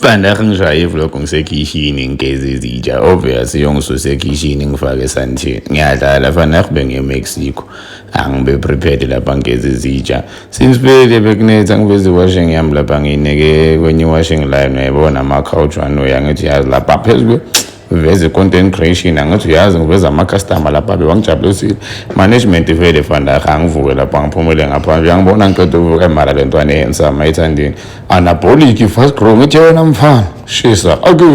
Vandag ngishaye i-vlog ngisekhishini ngigeza izitsha, obvious yongisusa ekhishini ngifake esantini. Ngiyadlala vandag, bengiye eMexico, angibe prepared lapha ngigeza izitsha. Since vele bekunetha, ngiveze i-washing yami lapha, ngiyineke kwenye i-washing line, uyayibona ama-couch one way. Angithi yazi lapha phezu veze content creation, angithi uyazi ngiveza ama-customer lapha bewangijabulisile management vele. Vandag angivuke lapha, ngiphumele ngaphandle, uyangibona ngiqeda ukuvuka, mara le ntwana eyensama ayithandini anabolic fast grow. Ngithi wena mfana shisa ake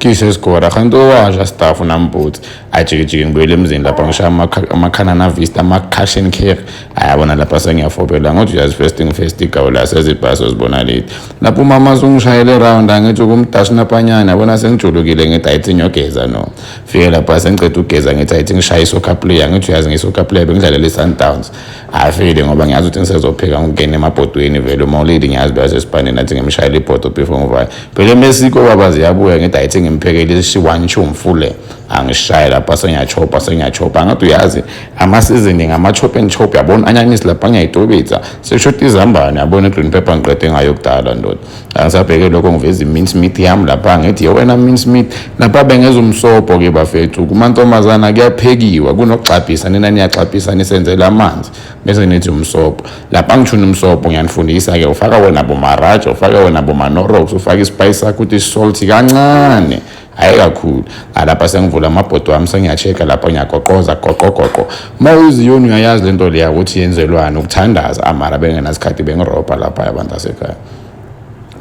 ngisesigora kanti owasha staff namboots ajikijiki. Ngibuyele emzini lapha, ngishaya amaKanana Vista, ama-cash and carry, ayabona lapha sengiyafobela. Ngothi uyazi, first thing first, igawu la sezibhasi ozibona late lapho umama sungishayele round, angithi ukumdashi napanyana, yabona sengijulukile. Ngithi ayithi ngiyogeza, no fike lapha sengiceda ukugeza, ngithi ayithi ngishaye i-soccer player. Ngithi uyazi ngiyi-soccer player, bengidlalela i-Sundowns. Afile ngoba ngiyazi ukuthi ngisezopheka, ngingene emabhodweni vele uma ulady, ngiyazi bayasesipaneni, athi ngimshayele ibhodo before ngivaye phela eMexico. Baba ziyabuya, ngithi ayithi ngimphekele isiwanchumfule, angishaye lapha sengiyachopa, sengiyachopa. Ngathi uyazi ama-seasoning, ama-chop and chop, yabona anyanisi lapha ngiyayitobetsa, seshoda izambane, yabona i-green pepper ngiqede ngayo kudala ndoda. Angisabheke lokho, ngiveza i-mince meat yami lapha, ngithi ye wena mince meat lapha bengeza umsobho-ke bafethu. Kumantombazana kuyaphekiwa, kunokugxabhisa, nina niyaxabhisa nisenzela amanzi bese nithi umsobho lapha. Ngishuna umsobho, ngiyanifundisa-ke, ufaka wena bomaraja, ufake wena bomaKnorrox, ufake ispice sakho ukuthi salt kancane, hhayi kakhulu. Alapha sengivula amabhodo wami, sengiya-check-a lapha, ngiyagoqoza goqo goqo. Uma uziyoni uyayazi lento leya ukuthi yenzelwani, ukuthandaza amara bengenasikhathi, bengirobha lapha abantu asekhaya,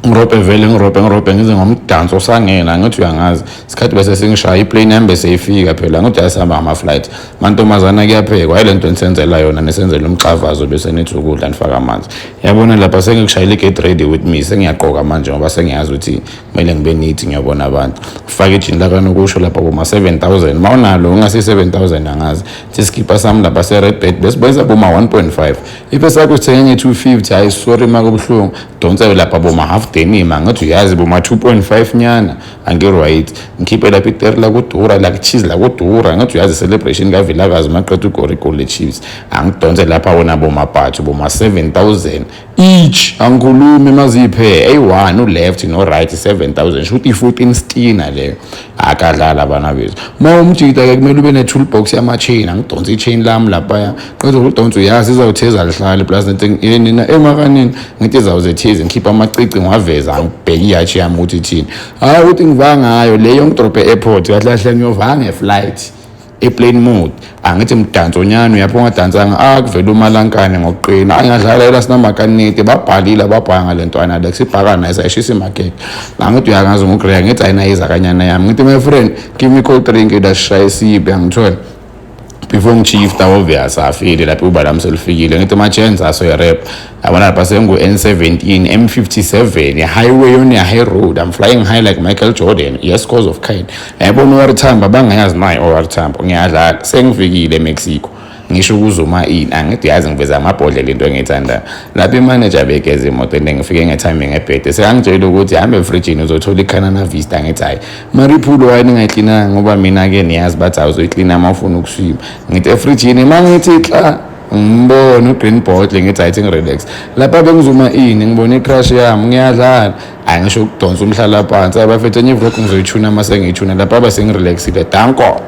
ngirobhe vele, ngirobhe, ngirobhe ngize ngomdanso osangena. Ngithi uyangazi isikhathi bese sengishaya iplane yami, bese ifika phela. Ngithi uyasihamba ngama-flight, mantombazana kuyaphekwa, hayi lento nisenzela yona, nisenzela umxavazo bese nithi ukudla nifaka amanzi. Yabona lapha sengikushayela i-get ready with me, sengiyaqoka manje ngoba sengiyazi ukuthi kumele ngibe neat, ngiyobona abantu. Ufake ijini lakanokusho lapha boma-7000 ma unalo, ungasi-7000 angazi thi sikipa sami lapha se-Red Bed besibonisa boma-1.5, ife sakho sithenge nge-250. Hayi sorry, ma kubuhlungu, donse lapha boma half denim, angithi uyazi boma-2.5 nyana, angi-right. Ngikhiphe lapha iteri lakudura, like cheese lakudura, angithi uyazi celebration kaVilakazi maqeda ugora igoli le-Chiefs. Angidonse lapha wona bomabhathu boma-7000 each, angikhulumi maziphe eyi-one, u-left no-right, 7000, shuthi i-14 stina leyo. Akadlala abana bethu. Uma umjita-ke kumele ube ne-toolbox yama-chain, angidonse i-chain lami laphaya, qeda ukudonsa uyazi izawutheza lihlale plus nithi nina emakanini, ngithi izawuzetheze, ngikhiphe amacici ngiwaveza, angibheke iyachi yami ukuthi ithini. Hhayi ukuthi ngiva ngayo leyo, ngidrobhe e-airport kahle kahle, ngiyovanga nge-flight e-plane mode. Angithi mdanso nyana uyapho ungadansanga, akuvela umalankane ngokuqina angadlalela sinamakaneti babhalile ababhaya ngale ntwana le sibhaka naye sayishisa imakethe. Angithi uyangazi ngugreya, ngithi ayinayiza kanyana yami, ngithi my friend, give me cold drink lasishaya isiphi, angithole before ngishifta. Obvious afile lapho uba lami selifikile, ngithi ma-chance aso i-rap, yabona lapha sengu-N17 M57 highway on high road, I'm flying high like Michael Jordan, yes, cause of kind, yabona OR Tambo bangayazi naye OR Tambo. Ngiyadlala sengifikile eMexico, ngisho ukuzuma ini, angithi yazi ngiveza amabhodlela, into engiyithandayo lapha. Imanager begeza imoto ende ngifike nge-timing ebhede, sekangitshela ukuthi hambe efrijini uzothola iKanana Vista. Ngithi hayi mara ipool wine ngayiklinanga ngoba mina-ke niyazi bathi awuzoyiklina uma ufuna ukuswima. Ngithi efrijini uma ngithi xa ngibona u-green bottle, ngithi ayithi ngirelax lapha bengizuma ini, ngibona i-crush yami. Ngiyadlala, angisho ukudonsa umhlala phansi abafethu. Enye ivlog ngizoyithuna uma sengiyithuna lapha, aba sengirelaxile. Danko.